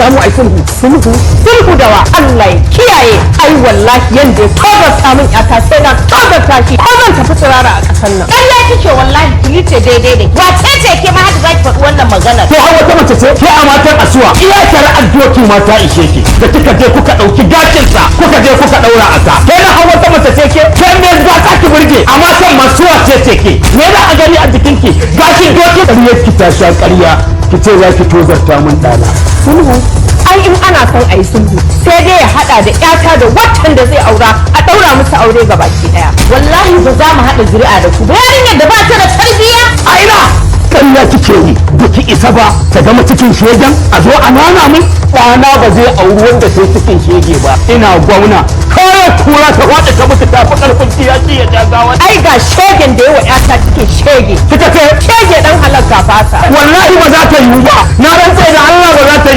Samu ai sulhu. Sulhu? Sulhu da wa? Allah ya kiyaye. Ai wallahi yanda ya tozarta min yata, sai na tozarta shi, ko zan tafi tsirara a ƙasar nan. Ƙarya kike wallahi, tuli ce daidai da ke. Wace ce ke ma haka zaki faɗi wannan maganar? To, har wata mace ce ke a matan asuwa? Iya shari'ar doki mata ishe ki da kika je kuka ɗauki gashinsa, kuka je kuka ɗaura a ka. Ke na har wata mace ce ke? Ke me za ta ki burge a matan masuwa ce ce ke? Me za a gani a jikinki? Gashin doki? Ƙaryar ki ta sha ƙarya. Ki ce za ki tozarta min ɗana. Sulhu? Ai in ana son a yi sulhu, sai dai ya hada da yata da waccan da zai aura, a daura musu aure ga baki daya. Wallahi ba za mu haɗa zuri'a da ku ba, yarinyar da ba ta da tarbiyya. A ina? Ƙarya kike yi, ba ki isa ba. Ta gama cikin shegen a zo a nana min ɗana, ba zai auri wanda sai cikin shege ba. Ina gwamna, kawai kura ta waɗa ta mutu, ta fi ƙarfin kiyaki ya ja gawa. Ai ga shegen da yawa yata cikin shege. Kika ce? Shege dan halakka fasa. Wallahi ba za ta yiwu ba, na rantse da Allah ba za ta